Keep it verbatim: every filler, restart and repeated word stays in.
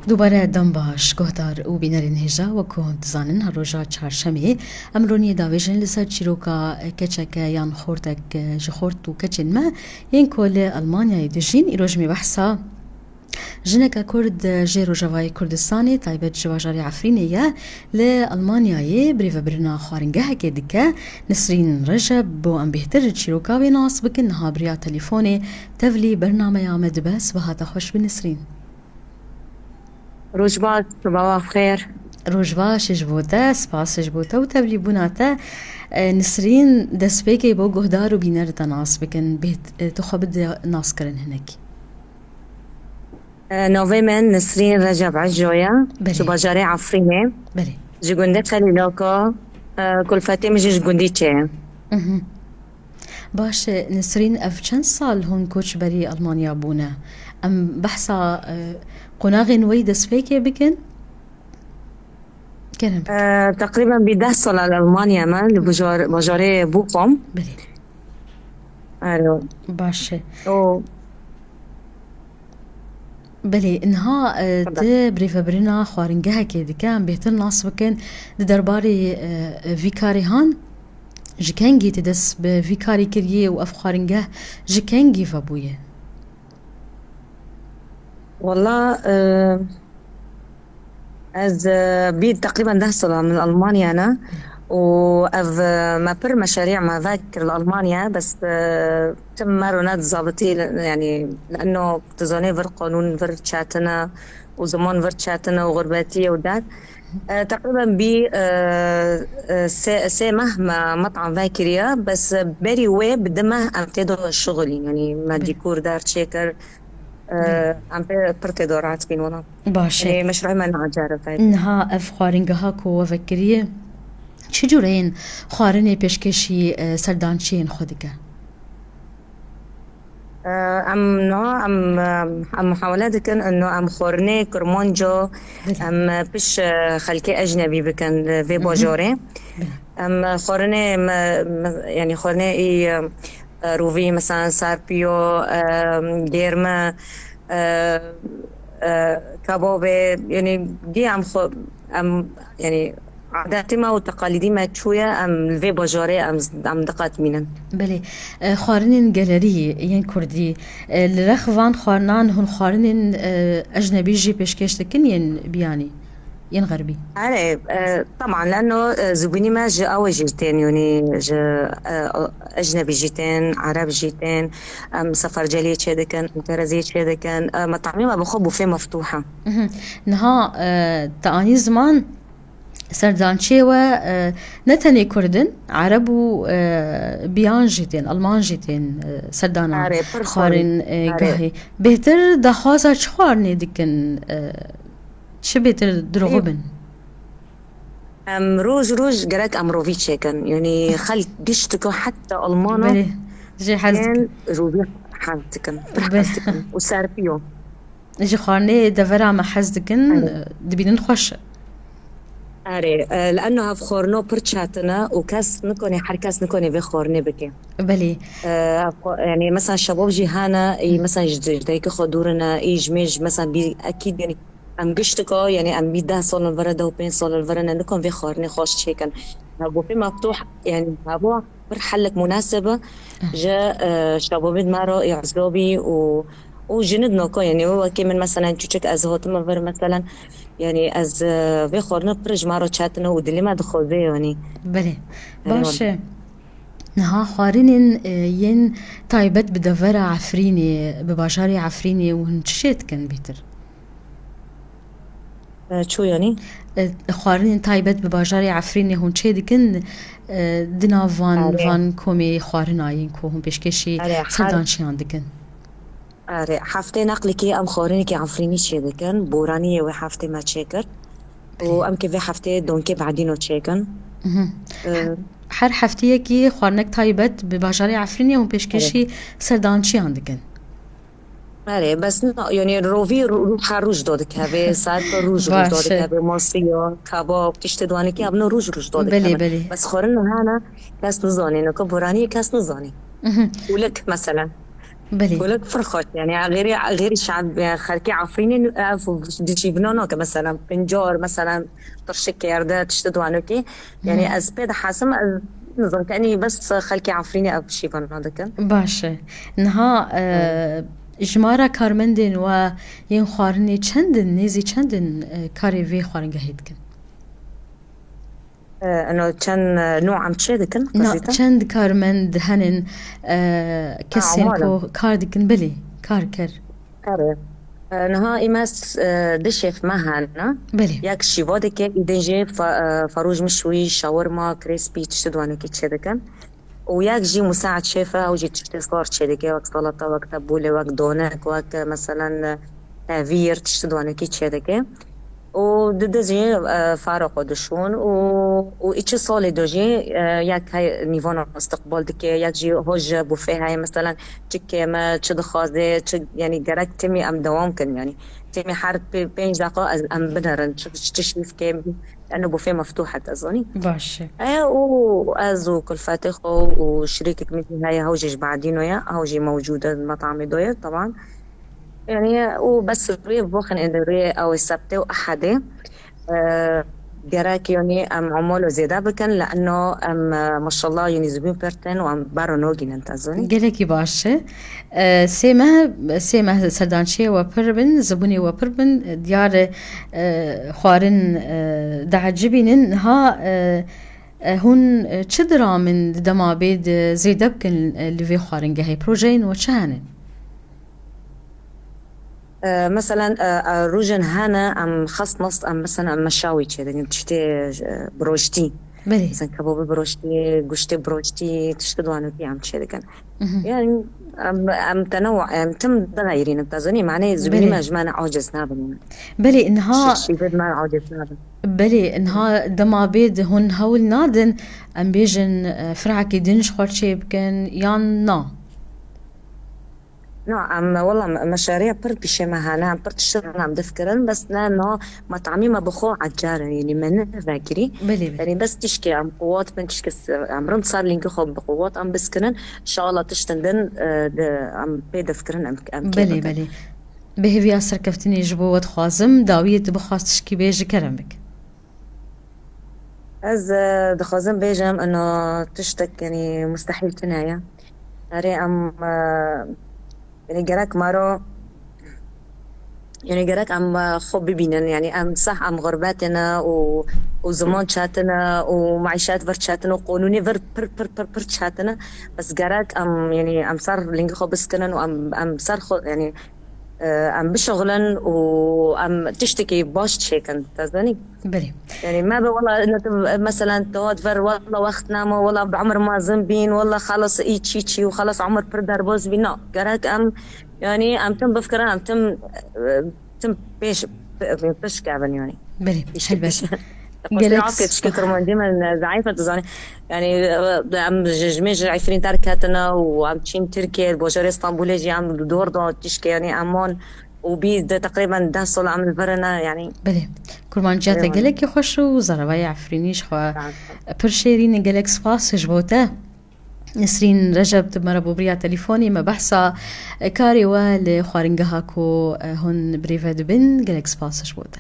Dubare dem baş, guhdar û bînerên hêja, wek ku hûn dizanin, her roja çarşemê em roniyê davêjin li ser çîroka keçeke yan xortek ji xort û keçên me yên ku li Elmanyayê dijîn. Îro ji me behsa jineke Kurd jê Rojavayê Kurdistanê, taybet ji bajarê Efrînê ye. Li Elmanyayê birêvebirina xwaringehekê dike. Nisrîn Receb, bo em bêhtir çîroka wê nas bikin, niha bi riya telefonê tevlî bernameya me dibe. Sibeha te xweş bi Nisrîn. Roj baş, sibeha xêr. Roj baş ji bo te, spas ji bo te û tevlîbûna te. E, Nisrîn, destpêkê bo guhdar û bîner te nas bikin. Bêht-, e, tu xwe bide naskirin hinek. E, navê min Nisrîn Receb Eco ye. Belê. Ji bajarê Efrînê. Belê. Ji gundê Xelîlaka, e, kulfetê min jî ji gundî çê ye. Mhm. Baş e, Nisrîn, ev çend sal hûn koçberî Almanya bûne? Em behsa, e, qonaxên we yî destpêkê bikin? Kerem bike. E, teqrîben bî deh sal li Almanya me, li bajar-, bajarê Bochum. Belê. Alo. Baş e. O. Belê, niha, e, Tabii. Di birêvebirina xwaringehekê dike, em bêhtir nas bikin. Di derbarê, e, vî karê han, ji kengî tu dest bi vî karî kiriye û ev xwaringeh ji kengî vebûye? Wala, e, ez, e, bî teqrîben deh sala min Almanya ne û ev, e, me pir meşarî me vekir li Almanya, bes, e, tim me ro ne zabitî, yani, leno tu zanê vir qanûn vir çetin e û ziman vir çetin e û xurbetî ye û der. E, teqrîben bî, e, e, sê, sê meh me met'am vekiriye, bes berî wê bi du meh em tê de şixulîn, yani me Belê. Dîkor der çêkir, e, Belê. Em pê pir tê de rahat bîn wala. Baş e. Yani meşruhê me ne acarib e. Niha ev xwaringeha ku we vekiriye, çi cûreyên xwarinê pêşkêşî, e, serdançiyên xwe dike? Em niha em, em muhawele dikin, ino em xwarinê kirmanco, Belê. Em piş, e, xelkê ecnebî bikin li vê Hı hı. bajarê. Belê. Em xwarinê me, me, yani xwarinê î, e, rovî, mesela serpiyo, e, gêrme, e, e, kebabê, yani dî em xwe, em, yani adetê me û teqalîdî me çûye, em li vê bajarê em, em diqet mînin. Belê. E, xwarinên gelerî yên kurdî, e, li rex van xwarinan hûn xwarinên, e, ecnebî jî pêşkêş dikin yên biyanî, yên xerbî? Erê, e, teban, leno, e, zûbînî me ji ew jî tên, yanî ji, e, ecnebî jî tên, ereb jî tên, em seferceliyê çê dikin, em tereziyê çê dikin, e, metamî me bi xwe bûfê meftûh e. Mhm. Niha, e, te anî ziman, serdançiyê we, e, ne tenê kurd in, ereb û, e, biyan jî tên, alman jî tên, e, serdana Erê, pir xwarên, xwarî. E, Erê. Gahî. Bêhtir daxwaza çi xwarinê dikin, e, çi bêtir diroxibin? Em roj roj gerek em rovî çêkin. Yanî xelk giştiko heta Almana Belê. Jê hez dikin. Rovî hez dikin. Pir Belê. Hez dikin. Û serpiyo. Ji xwarinê devera me hez dikin, Erê. Dibînin xweş e. Erê, e, li eno ev xwarino pir çetin e û kes nikone, her kes nikone vê xwarinê bike. Belê. E, ev xwa-, yani mesela şebab jî hene, ê, Hı. Mesela ji, ji dayikê xwe dûr ne, ê, ji mêj mesela bî ekîd, yani em giştika, yani em bî deh sal li vir e, deh û pênc sal li vir e, ne nikon vê xwarinê xweş çêkin. Ev gofê meftuh, yani hava pir helek munasib e. Hı. Ji, e, şebabê me re, ê, ezabî û, û jinik nako, yani wê wekî min mesela çûçik ez hatime vir mesela, yani ez, e, vê xwarine pir ji me re çetin e û dilê me dixwaze, yani. Belê. Yani Baş e. Niha xwarinên, e, yên taybet bi devera Efrînê, bi bajarê Efrînê hûn çi çê dikin bêtir? E, çû yanî? E, xwarinên taybet bi bajarê Efrînê hûn çê dikin, e, di nav van, Erê. Van komê xwarina yên ku hûn pêşkêşî Erê, her serdançiyan dikin? Erê, heftê neqlikê em xwarinekî Efrînî çê dikin, boraniyê wê heftê me çê kir. Û Erê. Em kê vê heftê donkê badîno çêkin. Mhm. E, Her hefteyekî xwarinek taybet bi bajarê Efrînê hûn pêşkêşî Erê. Serdançiyan dikin. Erê, bes na, yani rovî ru-, ru-, her roj do dikeve, saet roj roj Baş do e. Dikeve, masiya, kebab, tiştê dwanekî evno roj roj do Belê, dikeve. Belê. Bes xwarin hene, kes nizanê, niko boraniyê kes nizanê. Mhm. Ulik, mesela. Belê. Golek pir xweş, yani xêrî xêrî şe'b, yani xelkê Efrînê ev dişîvina nake, mesela pincar, mesela tirşik kerde, tiştê diwanokî. Yani ez pê dihesim, ez nizam, yani bes xelkê Efrînê ev şîvana dikin. Baş e. Niha e, jimara karmendên we yên xwarinê çend in, nêzî çend in e, karê vê xwaringehê dikin? E, eno çend, e, nû em çê dikin? Na, çend karmend henin e, kesên ku kar dikin, belê, karker. Karê. E, niha îme s- e, du şêf me hene. Belê. Yek şîva dike, îdin jê fa- e, farûj mişwî, şawirma, krespî, tiştê diwanokî çê dikin. Û yek jî musaet şêf e, ew jî tiştê sar çê dike, wek salata, wek tebûlê, wek donek, wek, e, meselen, e, tevîr, tiştê diwanokî çê dike. Û di di jî, e, farq û dişûn û û îçi salê do jî, e, yek hey nîvana istiqbal dike, yek jî hoj bûfê heye, meselen çi kêm e, çi dixwaze, çi, yani gerek timî em dewam kin, yani timî her pê- pênc deqa ez em binerin, çi çi tişt nîvkêm, eno bûfê meftûh e, te zanî. Baş e. E, û ez û kulfetê xwe û şirîkek min jî heye, ew jî ji Badîno ye, ew jî mewcûd e, metamê do ye, teban. Yani û bes rûyê boxin ên rûyê ew ê sebtê û ehedê. E, gerek yani em emalo zêde bikin, le'eno em, e, maşallah, yani zibîn pir tên û em bero nogînin, te zanî. Gelekî baş e. E, sê meh, sê meh serdançiyê we pir bin, zibûnê we pir bin, diyar e, xwarin e, diecibînin. Niha e, e, hûn e, çi diramên di dema bê di zêde bikin e, li vê xwaringehê? Projeyên we çi hene? E, meselen, e, e, rojên hene em xas nas em, meselen, em meşawî çê dikin, tiştê, e, broştî. Belê. Mesela kebabê broştî, goştê broştî, tiştê diwanokî em çê dikin. Mhm. Yani em, em tenewa, em tim diğeyrînin, te zanî, manê zibînî Belê. Me ji me ne aciz nabin. Belê, niha Şîvê me aciz nabin. Belê, niha dema bê di hûn hewl nadin, em bêjin e, firakî din ji xwe çê bikin yan na? Na, em wela me- meşariya pir pîşê me hene, em pir tişt em difikirin, bes ne, no, metamî me bi xwe ecar in, yanî me ne vekirî. Belê, belê. Yanî bes tişkê em quwat bin, tişkê s- em rind ser lîngê xwe bi quwat em biskirin, inşallah tiştin din, e, di, em pê difikirin, em, em kê Belê, bikin. Belê. Bi hêviya serkeftinê ji bo we dixwazim, dawiyê tu bixwaz tişkî bêje, kerem bik. Ez, e, dixwazim bêjim, ino tiştek, yanî mustehîl tune ye. Erê em, e, yanî gerek maro, yanî gerek em, e, xwe bibînin. Yanî em seh em xurbetê ne û, û ziman çetine û meîşet vir çetine û qonûnê vir pir, pir, pir, pir çetine. Bes gerek em, yanî em ser lingê xwe biskinin û em, em ser xwe, yanî, e, em bişixulin û em tiştekî baş çêkin, te zanî? Belê. Yanî me be wela, ne tu, meselen, tu hat ver, wela wext nema, wela bi umir mezin bîn, wela xelas î çî çî û xelas umir pir derbas bî. Na, gerek em, yanî em tim bifikirin, em tim, e, tim pêş, pêş kevin, yanî. Belê, Pêş, helbet. pêş. Gelek Xwestir afket, çike Kurmancî min zeîf e, tu zanî. Yanî, e, em ji, ji me ji Efrîn derketine û em çîn Tirkiye, bajarê Stenbolê jî em dor da tişke, yanî em wan û bî de teqrîben deh sal em li vir ne, yanî. Belê. Kurmanciya te Eyvallah. Gelekî xweş û zaravayê Efrînî ji xwe pir şêrîn e, gelek spas ji bo te. Nesrîn Recep, tu me re bû bi riya telefonê, me behsa karê we li xwaringeha ku, e, hûn birêve dibin, gelek spas ji bo te.